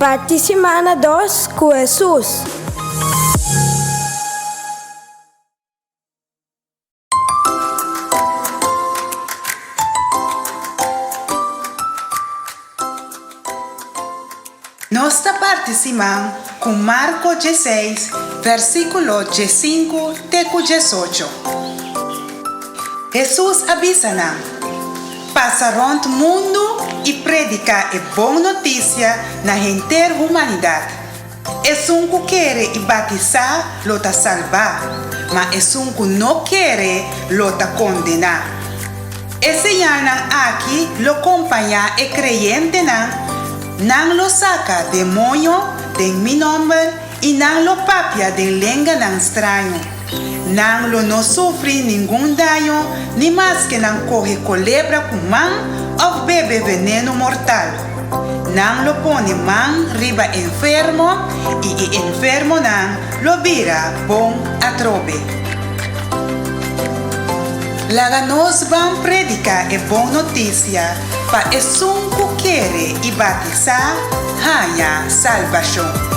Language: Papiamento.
Parti simana dos ku Hesus. Nos ta parti siman ku Marko dieseis, versíkulo diesinku te ku diesocho. Hesus a bisa nan, Pasa rònt mundu i prediká e bon notisia na henter humanidat. Esun ku kere i batisá lo ta salbá, ma esun ku no kere lo ta kondená. E señalnan aki lo kompañá e kreyentenan, nan lo saka demoño den mi nòmber i nan lo papia den lenganan straño. Nan lo no sufri ningun daño ni maske nan kohe kolebra ku man òf bebe veneno mortal. Nan lo pone man riba enfermo i e enfermonan lo bira bon atrobe. Laga nos ban prediká e bon notisia pa esun ku kere i batisá haña salbashon.